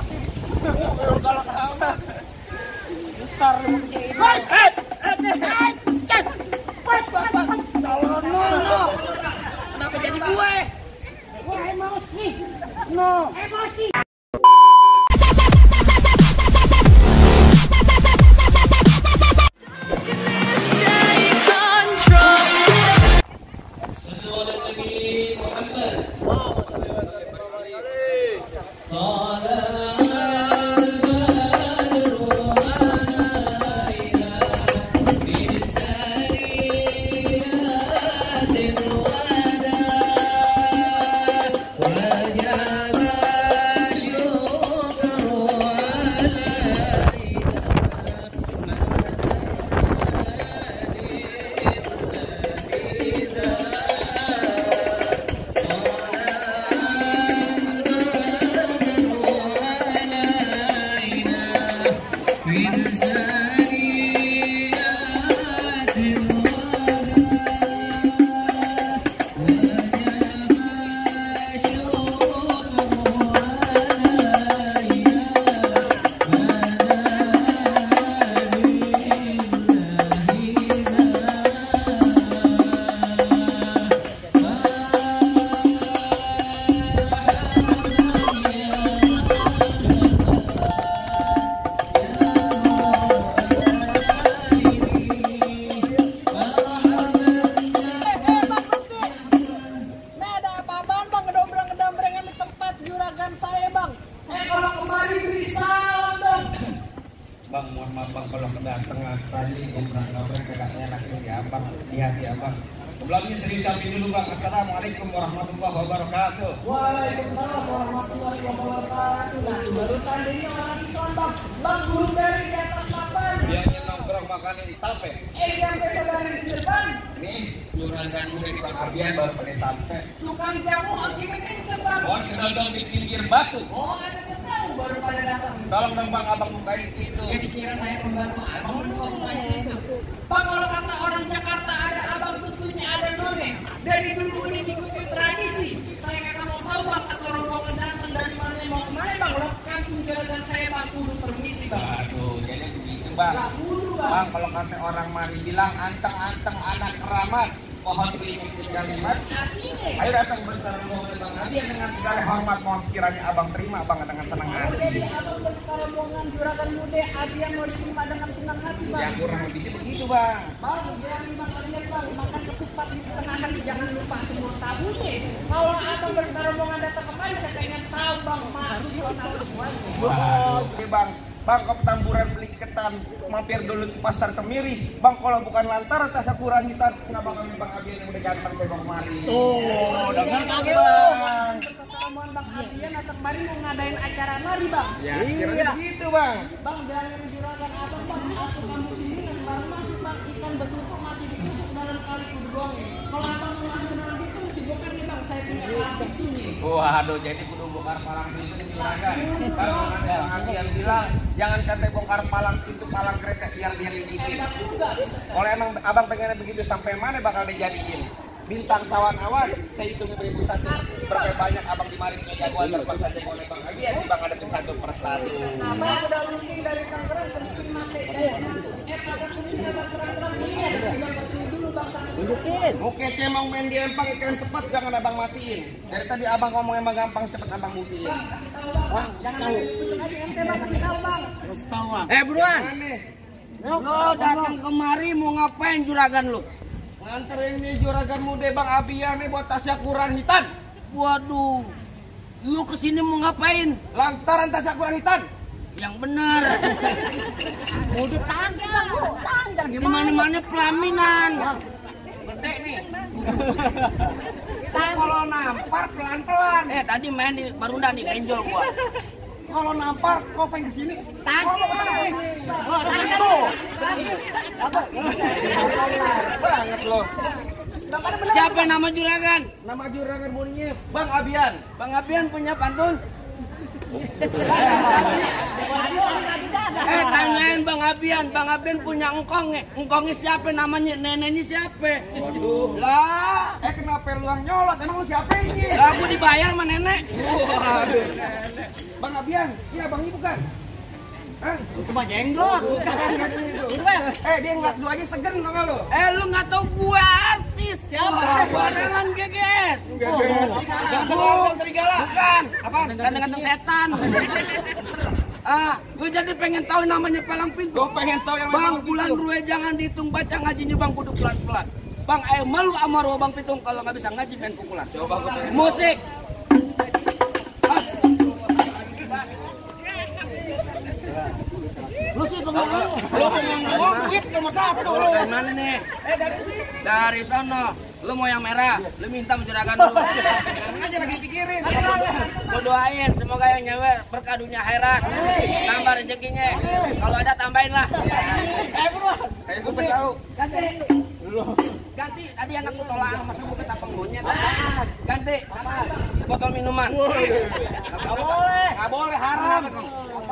sih. Galak amat. Ntar lu Kenapa jadi gue? Gue emosi. No. Emosi. Bang, mohon maaf bang kalau kedatangan tadi ngobrol-ngobrol kagak enak ini abang, lihat ya bang. Sebelumnya sering kami dulu bang. Assalamualaikum warahmatullahi wabarakatuh. Waalaikumsalam warahmatullahi wabarakatuh. Nah, baru tadi ini orang Islam bang. Bang, guru dari di atas papan. Biarnya nongkrong makan di tape. Sampai saudari di depan. Nih, juragan muda di Bang Abian baru pada sampai. Tukang jamu akibat kenceng bang. Oh, kita dong di pinggir batu. Oh, ada tahu baru pada datang. Tolong dong bang abang bukain itu. Ya dikira saya pembantu abang bukain itu. Bang, kalau kata orang Jakarta ada abang tentunya ada none. Dari dulu ini diikuti tradisi. Saya kagak mau tahu bang satu rombongan datang dari mana mau kemana bang. Lewat kampung jalan saya bang kudu permisi bang. Aduh, jadi begitu bang. Gak kudu bang. Bang, kalau kata orang mari bilang anteng-anteng anak keramat, pohon beringin tiga kalimat. Ayo datang bersama rombongan Bang Abian dengan segala hormat, mohon sekiranya abang terima bang dengan senang hati. Jadi abang berrombongan juragan muda Abian mau diterima dengan senang hati bang. Yang kurang lebih begitu bang. Bang, bilang bang Abian bang makan ketupat di tengah hari jangan lupa semua tabunya. Kalau abang berrombongan datang kemari saya pengen tahu bang masuk atau semuanya. Oke bang. Bang, ke Petamburan beli ketan, mampir dulu ke pasar Kemiri. Bang, kalau bukan lantaran tas ukuran hitam, kenapa kami Bang Abian yang udah ganteng saya bang kemari? Oh, dengan bang. Pertemuan Bang Abian atau kemarin mau ngadain acara mari bang. Ya, sekiranya gitu bang. Bang, bilangin juragan abang bang masuk kamu sini kan baru masuk bang ikan betutuk mati ditusuk dalam kali kudu doangnya. Kalau abang mau masuk dalam itu mesti bongkar nih bang, saya punya alat itunya. Waduh, jadi kudu bongkar palang pintu nih juragan. Bang, nanti Bang Abian bilang jangan kata bongkar palang pintu palang kereta biar dia lidikin. Kalau emang abang pengennya begitu sampai mana bakal dijadiin? Bintang sawan awan, saya hitung 1.000 berapa banyak abang di mari punya jagoan terpaksa saja boleh Bang Abian di bang adepin satu persatu. Abang udah rugi dari Tangerang penting mati pasar kuning ada terang-terang ini tinggal bersih dulu bang tunjukin. Oke, cemong main di empang ikan sepat jangan abang matiin. Dari tadi abang ngomong emang gampang cepet abang buktiin. Bang, jangan tunjuk aja ente bang kasih tahu bang. Kasih tahu bang. Buruan. Lo datang kemari mau ngapain juragan lu? Nganterin nih juragan muda Bang Abian nih buat tasya ukuran hitam. Waduh, lu kesini mau ngapain? Lantaran tasya ukuran hitam. Yang benar. Mau ditagih bang, tanggal Di mana-mana pelaminan. Gede nih. Kalau nampar pelan-pelan. Tadi main di Marunda nih, benjol gua. Kalau nampar kok pengen kesini. tagih. Oh, Banget loh. siapa nama juragan? Nama juragan bunyinya Bang Abian. Bang Abian punya pantun? Tanyain Bang Abian punya engkong. Engkongnya siapa namanya? Neneknya siapa? Waduh. Lah, Kenapa luang nyolot? Emang lu siapa ini? lah gua dibayar sama nenek. Waduh. Bang Abian, iya Bang Ibu kan? Hah? Itu mah jenggot. Dia ngeliat lu aja segen tau gak lu? Lu nggak tahu gue artis siapa? Barengan GGS. Ganteng serigala. Bukan. Apa? Ganteng-ganteng setan. Gue jadi pengen tahu namanya palang pintu. Gue pengen tahu yang Bang, bulan Rue jangan dihitung baca ngajinya Bang, kudu pelan-pelan. Bang, malu sama Rue Bang Pitung kalau nggak bisa ngaji main pukulan. Coba gue pengen. Musik. Lu sih pengen Lu pengen duit cuma satu lu. dari mana nih? Dari sono. Lu mau yang merah, lu minta juragan dulu. Sekarang aja lagi pikirin. Lu doain semoga yang nyewe berkah dunia akhirat. Tambah rezekinya. Kalau ada tambahin lah. Buruan. Kayak gue tahu. Ganti. Ganti. Tadi anak lu tolak masa gue kata penghuninya. Ganti. Sebotol minuman. Enggak boleh. Nggak boleh haram.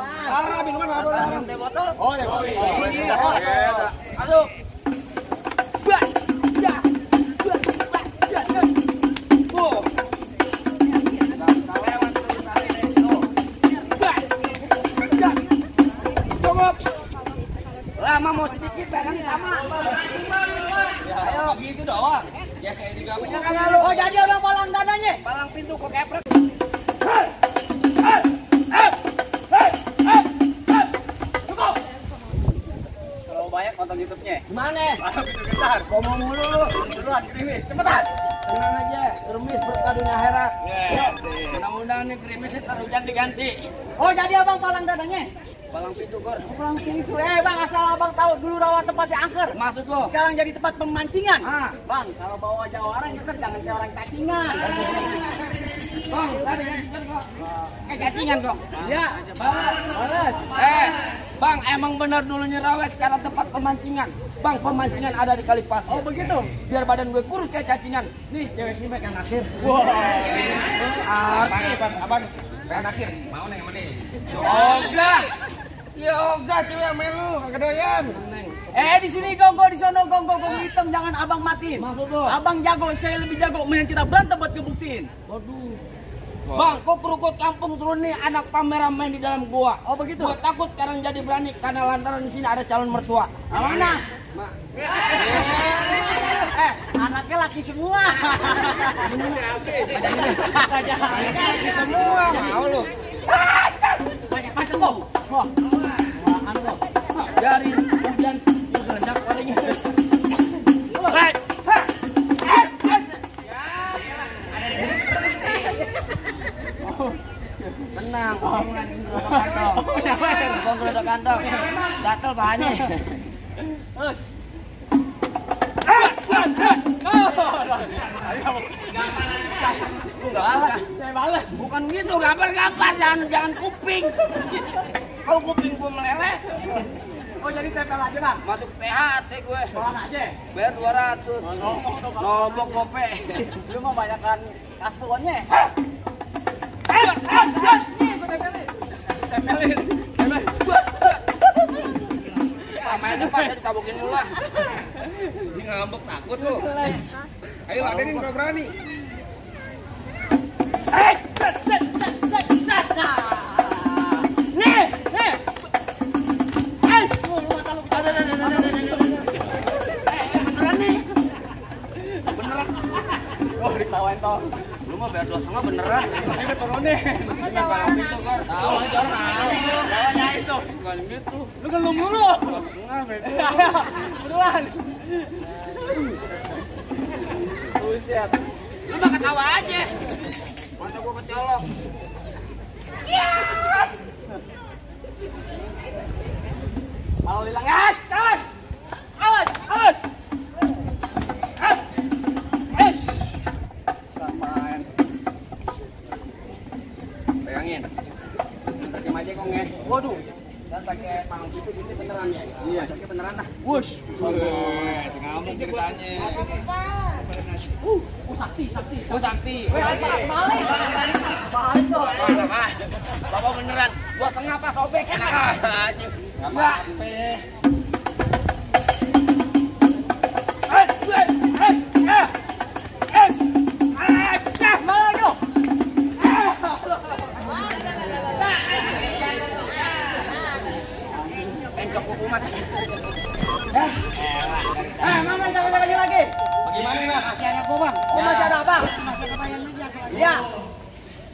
Haram minuman nggak boleh haram. Teh botol. Oh ya. Aduh. Lama mau sedikit, barangnya sama. Ayo gitu doang. Ya saya juga punya kan lu. Oh jadi orang palang dadanya? Palang pintu kok keprek. Kalau banyak nonton YouTube-nya. Gimana? Bentar, ngomong mulu lu. Buruan krimis, cepetan. Tenang aja, gerimis berkah dunia akhirat. Ya, Mudah-mudahan nih gerimisnya terhujan diganti. Oh jadi abang palang dadanya? Palang pintu kor. Palang pintu. Bang asal abang tahu dulu rawa tempatnya angker. Maksud lo? Sekarang jadi tempat pemancingan. Bang, Kalau bawa Jawa orang itu jangan kayak orang cacingan. Bang, tadi gantikan kok. Cacingan kok. Ya, balas. Bang, emang benar dulunya Rawes sekarang tempat pemancingan. Bang, pemancingan ada di kali pasir. Oh begitu. Biar badan gue kurus kayak cacingan. Nih, cewek sini pengen naksir. Abang, pengen naksir. Mau nih sama dia. Yoga. Yoga cewek yang melu, kagak doyan. Di sini gonggo, di sono gonggo hitam, jangan abang matiin. Maksud lo? Abang jago, saya lebih jago. Mending kita berantem buat ngebuktiin. Waduh. Bang, kok kerukut kampung turun nih anak pameran main di dalam gua. Oh begitu. Gua takut sekarang jadi berani karena lantaran di sini ada calon mertua. Mana? Anaknya laki semua. Laki semua, mau lu. Banyak macam kok. Wah, Dari hujan geledak palingnya. Tenang, ngomong lagi gerobak kantong. Ngomong gerobak kantong. Gatel bahannya. saya balas. Bukan gitu, gambar-gambar, jangan kuping. Kalau kuping gue meleleh, Oh jadi tempel aja bang. masuk THT gue. Pelan aja. Bayar 200. Nobok gope. Lu mau banyakkan kasponnya. Tempelin. Main depan jadi tabukin dulu lah. Ini ngambek takut lu. Ayo ladenin kalau berani. Beneran nih. Beneran. Oh ditawain toh. Lu mah bayar 2,5 beneran. Ini turunnya. Makanya palang pintu kor. Tahu aja orang tahu. Bawanya itu. Bukan gitu. Lu kan lu mulu. Enggak, bego. Beruan. Buset. Lu mah ketawa aja. Mata gua kecolok. Kalau hilang ya, coy. Awas, awas. Pegangin. Terjem aja kong ya. Waduh. Dan pakai palang pintu gitu beneran ya. Iya. Macamnya beneran dah. Wush. Si ngambek ceritanya. Sakti, sakti. Oh sakti. Balik. Balik tuh. Bapak beneran. 2,5 apa sobek. Enak aja. Enggak. amat. Mana jaga-jaga lagi? Bagaimana Mas? Masih ada gua, Bang. Oh, masih ada apa? Masih ada bayang aja. Iya.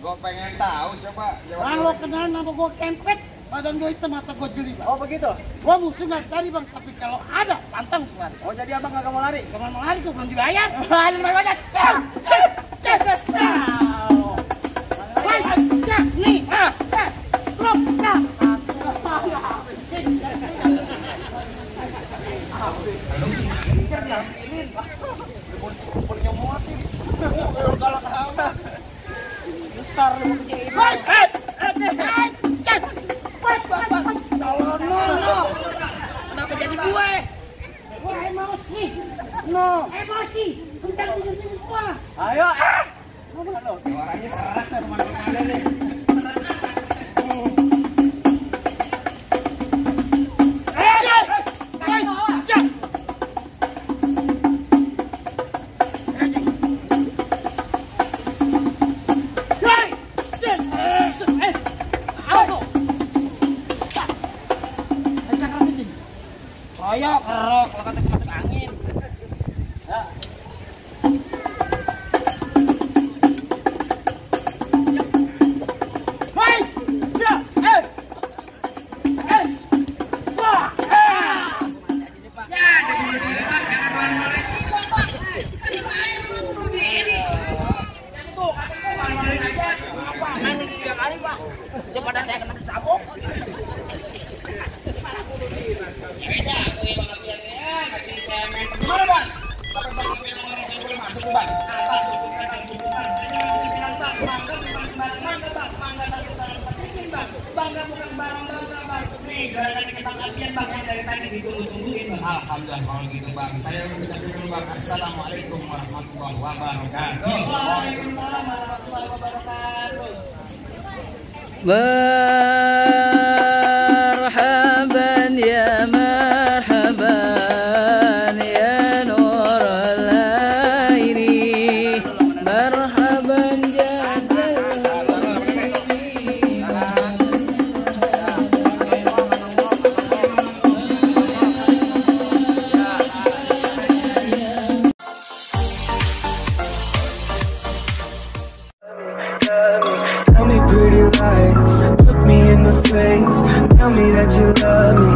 Gue pengen tahu, coba jawab. Bang, lo kenal nama gua Kempet? Badan gua hitam, mata gua jeli, Bang. Oh, begitu. Gua musuh nggak cari, Bang, tapi kalau ada pantang keluar. Oh, jadi abang nggak mau lari? Kalau mau lari tuh belum dibayar. Lumayan banyak. Nih, stop, Ntar lu kerjain. Kenapa jadi gue? Wah, emosi. No. Emosi. Kencang gua. Ayo. Suaranya serak tuh kemana-mana nih. Royok, kerok, kalau kata masuk angin. Ya. Daripada saya kena tabok. Gimana Bang? Sampai Bang Ipen orang yang boleh masuk Bang? Bangga bukan sembarang bangga, Bang. Nih, gara-gara kita Apian, Bang, yang dari tadi ditunggu-tungguin, Bang. Alhamdulillah kalau gitu Bang. Saya minta dulu Bang. Assalamualaikum warahmatullahi wabarakatuh. Waalaikumsalam warahmatullahi wabarakatuh. مرحبا يا مرحبا يا نور العين مرحبا Tell me pretty lies, look me in the face. Tell me that you love me,